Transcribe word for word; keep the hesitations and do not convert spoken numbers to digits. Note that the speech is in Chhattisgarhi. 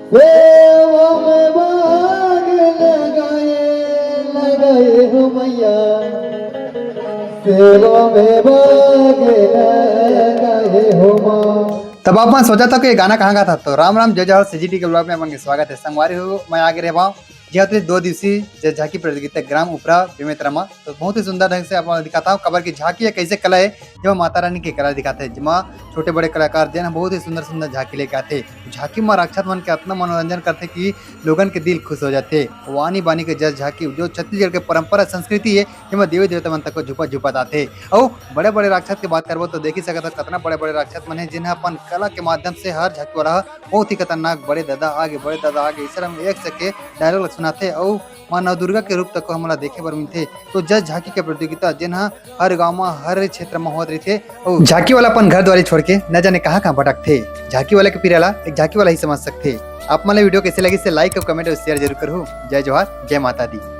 सेवा में बाग लगाए, लगाए हो मैया, सेवा में बाग लगाए हो माँ। तब आप मन सोचा था कि ये गाना कहाँ का था, तो राम राम, जय जोहार, सीजीटी के ब्लॉग में अपन के स्वागत है। संगवारी हो, मैं आगे रहे पाऊँ जी हाँ, तो दो दिवसीय जस झांकी प्रतियोगिता ग्राम उपरा बेमेतरा म, तो बहुत ही सुंदर ढंग से आप दिखाता हूँ, काबर की झांकी एक ऐसे कला है, जेमा माता रानी के कला दिखाते हैं, जेमा छोटे बड़े कलाकार जेन ह बहुत ही सुंदर सुंदर झांकी लेके आथे। झांकी म राक्षस मन के अतना मनोरंजन करथे कि लोगन के दिल खुश हो जाथे। वो आनी बानी के जस झांकी, जो छत्तीसगढ़ के परंपरा संस्कृति है, जेमा देवी देवता मन तक को झुपा झुपा आथे। अउ बड़े बड़े राक्षस के बात करबो, तो देखी सकत हो, कतना बड़े बड़े राक्षस मन है, जिन्हें अपन कला के माध्यम से हर झांकी वाला ह बहुत ही खतरनाक, बड़े दादा आगे, बड़े दादा आगे, इस तरह एक सके डायलॉग सुनाथे। अउ माँ नवदुर्गा के रूप तक को हमला देखे बर मिलथे। तो जस झांकी के प्रतियोगिता, जेन ह हर गांव म, हर क्षेत्र म होत रहिथे, अउ झांकी वाला अपन घर द्वारी छोड़ के न जाने कहाँ कहाँ भटकथे। झांकी वाला के पीरा ला एक झांकी वाला ही समझ सकथे। आप मन ला वीडियो कैसे लगी, से लाइक अउ कमेंट अउ शेयर जरूर करहू। जय जोहार, जय माता दी।